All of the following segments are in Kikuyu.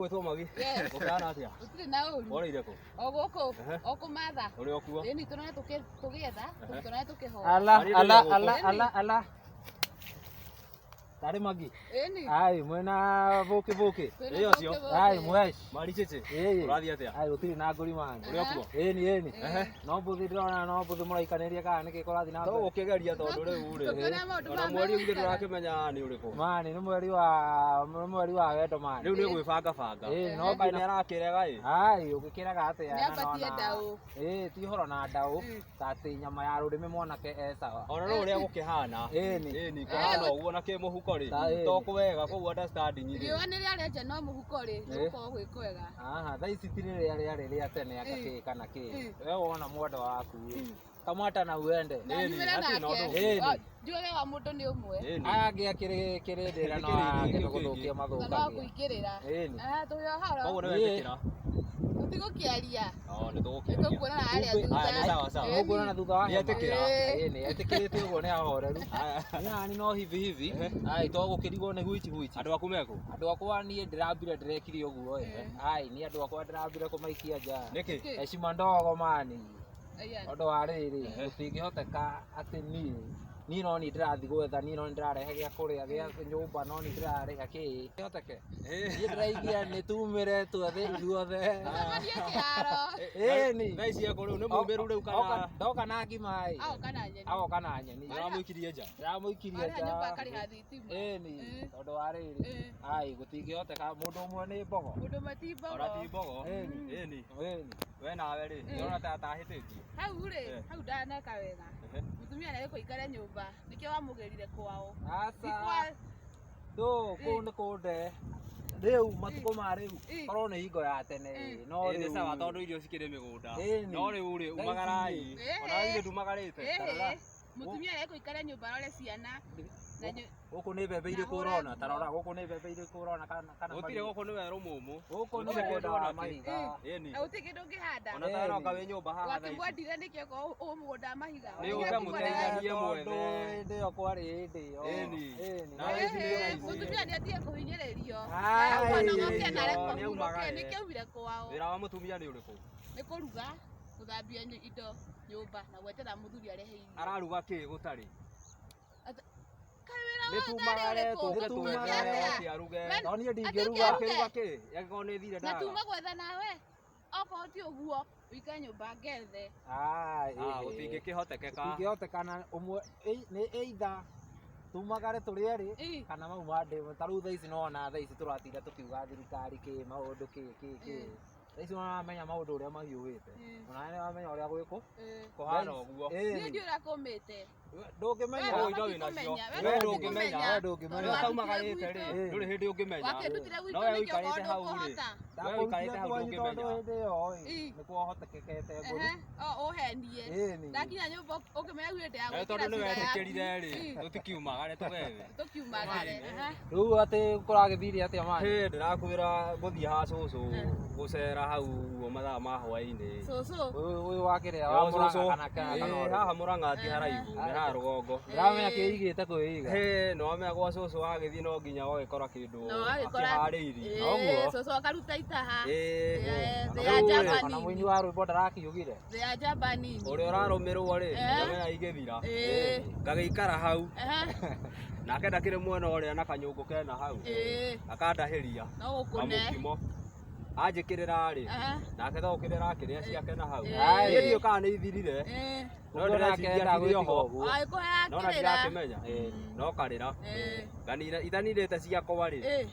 Gwĩtwo Magi. Yes. Ũkĩhana atĩa? Gũtirĩ na ũru. Woreire kũ? O gũkũ, Ehe. o kũmatha. Ũrĩ o kuo? Ĩni tũrona tũgĩetha, Ehe. tũrona tũkĩhoya. Ala, Arĩ ala, ndĩrĩ ala, gũkũ. ala, ala. Tarĩ Magi. Ĩni. Ai, mwena bũkĩ bũkĩ. Twĩna Ĩĩ ũcio. bũkĩ Ai, bũkĩ. mwesh. Mari cĩcĩ. Ĩĩ. Ũrathiĩ atĩa? Ai, gũtirĩ na ngũri mani. Ũrĩ o kuo? Ĩni, ĩni. Ehe. No mbũthĩ ndĩrona no mbũthĩ mũraikanĩria kana nĩkĩ kũrathiĩ na To mbere. gũkĩgeria tondũ rĩu rĩ. Tũkĩona maũndũ Ona maya mweri ũngĩ megũikara. ndũrakĩmenya nĩ ũrĩkũ. Mani, nĩ mweri wa wendo mani. Rĩu nĩ gwĩbanga banga. Ĩĩ, no Kaĩ nginya. nĩ arakĩrega ĩ. Ai, ũngĩkĩrega atĩa Nĩ na abatie nona. ndaũ. Ĩĩ, ti ũhoro na ndaũ. Mm. Ta atĩ nyama ya rũrĩmĩ mwanake e sawa. Ona no ũrĩa gũkĩhana. Ĩni. Ĩni kũhana ũguo na kĩmũhuko rĩ. Ta ĩni. To kwega koguo understanding rĩ. Riũa nĩ rĩarĩa nja no mũhuko rĩ, Ĩĩ. nĩgũkorwo gwĩ kwega. Aha, thaa ici ti rĩrĩa rĩarĩ rĩa tene anga Mm. kĩ kana kĩ. Mm. We wona mwendwa waku ĩ. Kamwata na uende. Na Ĩni, nyumĩre hatirĩ na nake. ũndũ ũngĩ. O, Njuge wa mũndũ nĩ ũmwe. Ĩni. Aya angĩ akĩrĩ kĩrĩndĩra no Kĩrĩndĩ, angĩ kĩu nĩ kĩngĩ. gũthũkia Na no mathũkagia. kũingĩrĩra. Ĩni. Aha, tũrĩ o Koguo horo. nĩ wetĩkĩra. Tũtigũkĩaria. O nĩ Nĩ tũgũkĩaria. tũkuonana harĩa Kumbĩ- thutha. Aya, nĩ sawa, sawa. Ĩni. Mũkuonana thutha wa hema. Nĩetĩkĩra. Ĩĩ. Ĩni, etĩkĩrĩte ũguo nĩ ahoreru. Aya. Niĩ no hivi hivi. Ehe. Ai, to gũkĩrigwo nĩ huichi huichi. Andũ aku mekũ? Andũ akwa niĩ ndĩrambire ndĩrekire ũguo ĩ. Mm. Ai, niĩ andũ akwa ndĩrambire kũmaikia nja. Nĩkĩ? Nĩkĩ? Heshima ndogo mani. Aya. Tondũ wa rĩrĩ, Ehe. gũtingĩhoteka atĩ niĩ no niĩ ndĩrathiĩ gwetha, niĩ no niĩ ndĩrarehe gĩa kũrĩa gĩa nyũmba, no niĩ ndĩrarĩha kĩ. Hoteke. Niĩ ndĩraigia nĩ tumĩre twethe ithuothe. Tũcemanie kĩharo. Ĩni. Thaa ici ekũ rĩu nĩ mumĩru rĩu kana Ndoka na ngima ĩ. Aoka na nyeni. Agoka na nyeni. ũramũikirie nja? Ndĩramũikirie Warĩha nyũmba nja. akarĩha thitima. Ĩni, Ĩĩ. tondũ wa rĩrĩ. Ĩĩ. Ai, gũtingĩhoteka mũndũ ũmwe nĩ mbogo. Mũndũ ũmwe ti mbogo. Ona ti mbogo. Ĩni. Ĩni. Ĩni. We nawe rĩ, ndĩrona ta atahĩtĩtie. Hau rĩ, Eh. hau ndaneka wega. Ehe. Mũtumia nĩ kũikare nyũmba, nĩkĩo wamũgĩrire kwao. Ti Aca. kwa Ndũ, kũu nĩ kũnde. Rĩu matukũ ma rĩu Ĩ. korwo nĩ hingo ya tene ĩ, no Ĩ, nĩ rĩu sawa tondũ irio cikĩrĩ mĩgũnda. Ĩni. No rĩu rĩ, Thaa ici umagarai. rĩ. Ona ithuĩ tumagarĩte. Ĩhĩ. Mũtumia nĩ kũikare nyũmba arore ciana. Na Gũkũ nĩ mbembe irĩkũ Na hũre ũrona? Ta nguo. rora gũkũ nĩ mbembe irĩkũ ũrona kana Gũtirĩ marigũ? gũkũ nĩ werũ mũmũ. Gũkũ nĩ Gũtirĩ mũgũnda kĩndũ wa ona kĩ. mahiga. Ĩni. Na gũtirĩ kĩndũ ũngĩhanda. Ona ta roka wĩ nyũmba haha thaa ici. Wakĩmwendire nĩkĩ okorwo ũ mũgũnda wa mahiga. Nĩ ũke mũteithanie Tondũ mwethe. hĩndĩ ĩyo kwarĩ hĩndĩ ĩyo. Ĩni. Ĩni. Na ici nĩ thaa ici. Mũtumia nĩ atige kũhinyĩrĩrio. Ai. Aumanogoke na Nĩ areke aumagare. kũhurũke nĩkĩo aumire kwao. Wĩra wa mũtumia nĩ ũrĩkũ? Nĩ kũruga, gũthambia indo nyũmba na gweterera mũthuri arehe irio. Araruga kĩ gũtarĩ? Kaĩ wĩra Nĩ wa tumagare ũtarĩ ũrĩkũ? tũke Nĩ twethe tumagare. oke aruge. We- No niĩ Atĩ ndingĩruga. ũkĩaruge? Akĩruga kĩ? Angĩkorwo nĩ thire Na ndaga. tuma gwetha nawe. Okorwo ti ũguo, ũikare nyũmba ngethe. Ai, Ah, ĩhĩ. gũtingĩkĩhotekeka. Gũtingĩhotekana ũmwe nĩ either tumagare tũrĩ erĩ Ĩ. kana mau mandĩ ta rĩu thaa ici nĩwona thaa ici tũratinda tũkiuga thirikari kĩ maũndũ kĩ kĩ kĩ Mm. thaa ici nĩwamenya maũndũ ũrĩa mahiũhĩte Mm. ona nĩwamenya ũrĩa gwĩkũ Ĩ. Kũhana ũguo. Niĩ Ĩni. ndiũĩ ũrĩa kũmĩte. Ndũngĩmenya Ũũ We indo wĩnacio. ũkũmenya, we We ndũngĩmenya. ndũngĩmenya. We ndũngĩmenya. Rĩrĩa utaumagarĩte rĩ, Ĩni. ndũrĩ hĩndĩ ũngĩmenya. Wakĩndutire No gwitũ we nĩkĩo okorwo ũikarĩte hau rĩ. ndũkũhota. We ũikarĩte Ndakũrutire hau kwanyu tondũ ndũngĩmenya. hĩndĩ ĩyo ĩ Ĩ. nĩ kwohotekekete ngũru Ehe, o ũhenie. Ĩni. Ndakinya nyũmba ũkĩmenya hĩndĩ ya Na gwĩkĩra tondũ nĩ cura yaku. wetĩkĩrire rĩ, Ĩ. tũtikiumagare tũgethe. Tũkiumagare. Ehe. Rĩu atĩ kũragĩthire atĩa mani? Hĩ, ndĩrakwĩra ngũthiĩ ha cũcũ Eh. gũcera hau ũguo mathaa ma hwaĩ-inĩ. Cũcũ. Ũyũ wakĩrĩa Yo, wa Mũrang'a cũcũ. kana kana Ĩ, kana ũrĩkũ? haha Mũrang'a ti haraihu, nĩ haha rũgongo. Ndĩramenya kĩigĩte kwĩiga. Hĩ, nĩ wamenya gwa cũcũ wagĩthiĩ no nginya ũgagĩkora kĩndũ No agĩkora. akĩharĩirie. Ĩ, Noguo. Cũcũ akaruta itaha. Ĩ, Thĩ Rĩu ya rĩ, njamba Ona mũini nini. wa rwĩmbo ndarakiugire. Thĩ ya njamba nini. ũrĩa ũrarũmĩrwo rĩ, Eh. ndamenya igĩthira. Ĩ. Ngagĩikara hau, Ehe. nake ndakĩrĩ mwena ũrĩa na kanyũngũ kena hau. Ĩ. Akandahĩria No gũkũne. kamũkimo. Anjĩkĩrĩra rĩ, Ehe. nake to gũkĩrĩra akĩrĩa ciake na hau. Ĩ. Niĩ ndiũĩ kana nĩ ithirire, Ĩ. no Ũguo nake ndĩreciria endaga cirĩ gwĩtiga oho. ũguo. Agĩkũhe No na akĩrĩra. ndirakĩmenya. Ĩni. No karĩra. Ĩ. Nganina itaninĩte ciakwa rĩ, Ĩ.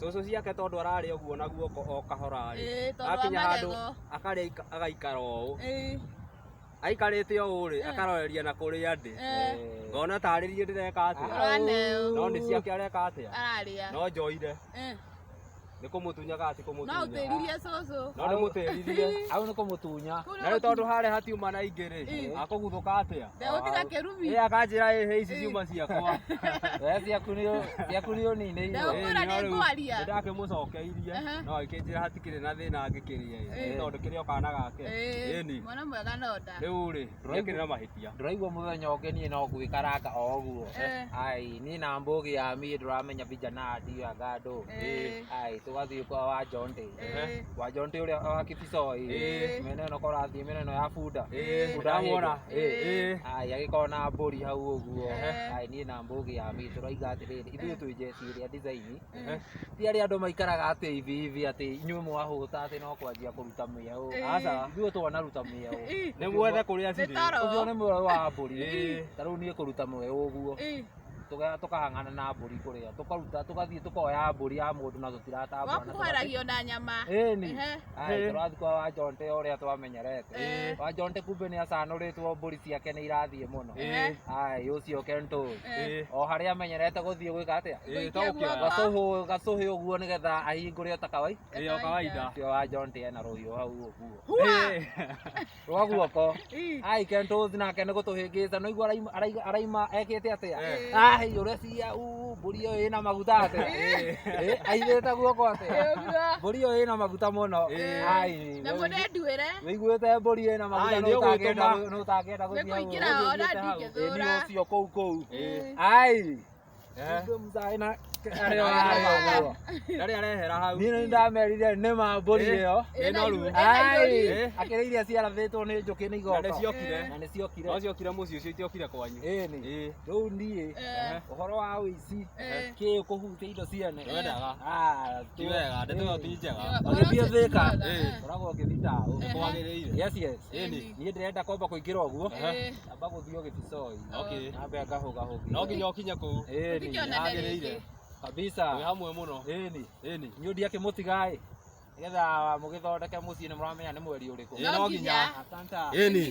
cũcũ ciake tondũ ararĩa ũguo na guoko o kahora rĩ, Ĩ, tondũ wa akinya handũ magego. akarĩa agaikara ũũ. Ĩ. Aikarĩte ũũ rĩ, Eh. akaroreria na kũrĩa ndĩ. Ĩ. Ngona tarĩ niĩ ndĩreka atĩa. Ũraneo. No nĩ ciake areka atĩa. Ararĩa. No njoire. Ĩ. Nĩ kũmũtunya kana ti No kũmũtunya. ũtĩririe cũcũ. No ndĩmũtĩririe. Hau nĩ kũmũtunya. Kũu Na rĩu tondũ harĩa hatiuma na ingĩ rĩ, Ĩ. akũguthũka atĩa? Ndegũtiga kĩrumi. Ĩ akanjĩra ĩhĩ ici ciuma ciakwa. We ciaku nĩ ũninĩirwo. Ndegũkwĩra Ĩni, no nĩ rĩu ngwaria. Nĩndakĩmũcokeirie Aha. no agĩkĩnjĩra hatikĩrĩ na thĩna angĩkĩrĩa ĩ Ĩ. tondũ kĩrĩ o kana gake. Ĩ. Ĩni. Mwana mwega no nda. Rĩu rĩ, ndĩakĩrĩ na mahĩtia. Ndũraigua mũthenya ũngĩ niĩ no gwĩkaranga o ũguo. Eh. Ai, niĩ na mbũgi ya miĩ ndũramenya vijana ndio anga andũ. Ĩ. Ai, Tũgathiĩ kwa wa Jonte. Ĩĩ. Wa Jonte ũrĩa wa Kibicoi. Ĩĩ. Mĩena ĩno korathiĩ mĩena ĩno ya bunda. Ĩĩ, Bunda ndamuona. hĩndĩ. Ĩĩ. Ai, agĩkorwo na mbũri hau ũguo. Ehe. Ai, niĩ na mbũgi ya mi tũroiga atĩrĩrĩ, ithuĩ twĩ njeci ĩrĩa design. Ehe. Ti arĩa andũ maikaraga atĩ hivi hivi atĩ inyuĩ mwahũta atĩ no kwanjia kũruta mĩeũ. Ĩĩ. Aca, ithuĩ twanaruta mĩeũ. Ĩĩ. Nĩ mwethe kũrĩa Nĩ cirĩ. toro. Ũcio nĩ mweũ wa mbũri. Ĩĩ. Ta rĩu niĩ kũruta mweũ ũguo. Ĩĩ. Tũkahang'ana na mbũri kũrĩa. Tũkaruta, tũgathiĩ tũkoya mbũri ya mũndũ na tũtiratambũra. Gwaku kũheragio na nyama. Ĩni. Ehe. Ai, Ĩĩ. tũrathiĩ kwa wa Jonte o ũrĩa twamenyerete. Ĩĩ. Wa Jonte kumbe nĩ acanũrĩtwo mbũri ciake nĩ irathiĩ mũno. Ehe. Ai, ũcio Kento. Ĩĩ. O harĩa amenyerete gũthiĩ gwĩka atĩa? Ĩĩ, Gũikia to gũkĩoya. guoko. Gacũhĩ gacũhĩ ũguo nĩgetha ahingũre o ta kawaida. Ĩĩ, o kawaida. Ũcio wa Jonte ena rũhiũ hau ũguo. Hua. Ĩĩ. Rwa guoko. Ĩĩ. Ai, Kento nake nĩ gũtũhĩngĩca. No igua araima ekĩte atĩa? Ĩĩ. Ai, ũrĩa cia mbũri ĩyo ĩna maguta atĩa? Ĩĩ, aithĩte guoko atĩa? Ũguo. Mbũri ĩyo ĩna maguta mũno. Ĩĩ. Ai, Na mũne nduĩre. wĩiguĩte mbũri ĩna maguta Ai, nĩ nĩ ũtangĩenda ũgwĩtũma. nĩ ũtangĩenda Nĩ gũthiĩ hau. kũingĩra ona Ũthiĩte hau. Ĩĩ, nĩ ndingĩthũra. ũcio kũu kũu. Ĩĩ. Ai, Ehe. kumbe mzae na arĩ warĩ ũguo. Ndarĩ arehera hau. Niĩ nĩ ndamerire nĩ ma mbũri Ĩĩ. ĩyo. Ĩ noru. Ĩna Ai, irũri. Ĩĩ. akĩrĩ iria ciarathĩtwo nĩ njũkĩ nĩ Na igoka. nĩ ciokire. Na nĩ ciokire. No ciokire mũciĩ ũcio itiokire kwanyu. Ĩni. Ĩĩ. Rĩu niĩ Ĩĩ. ũhoro wa ũici Ĩĩ. kĩ kũhutia indo ciene. Ndwendaga. Ah, Ti wega, ndeto ĩyo ti njega. Ũgĩthiĩ Thĩka. Ĩĩ. Ũkoragwo ũgĩthiĩ taũ. Nĩ kwagĩrĩire. Yes, yes. Ĩni. Niĩ ndĩrenda kwamba kũingĩra ũguo. Ĩĩ. Amba gũthiĩ Gĩbicoi. Okay. Nambe ngahũgahũgia. No nginya ũkinye kũu. Ĩni. Tũtikĩonane Yagĩrĩire. rĩngĩ. Kabisa. Twĩ hamwe mũno. Ĩni. Ĩni. Niĩ ũndĩ akĩmũtiga ĩ. Nĩgetha mũgĩthondeke mũciĩ nĩ mũramenya nĩ mweri ũrĩkũ. Ĩĩ, no nginya. Asante. Ĩni.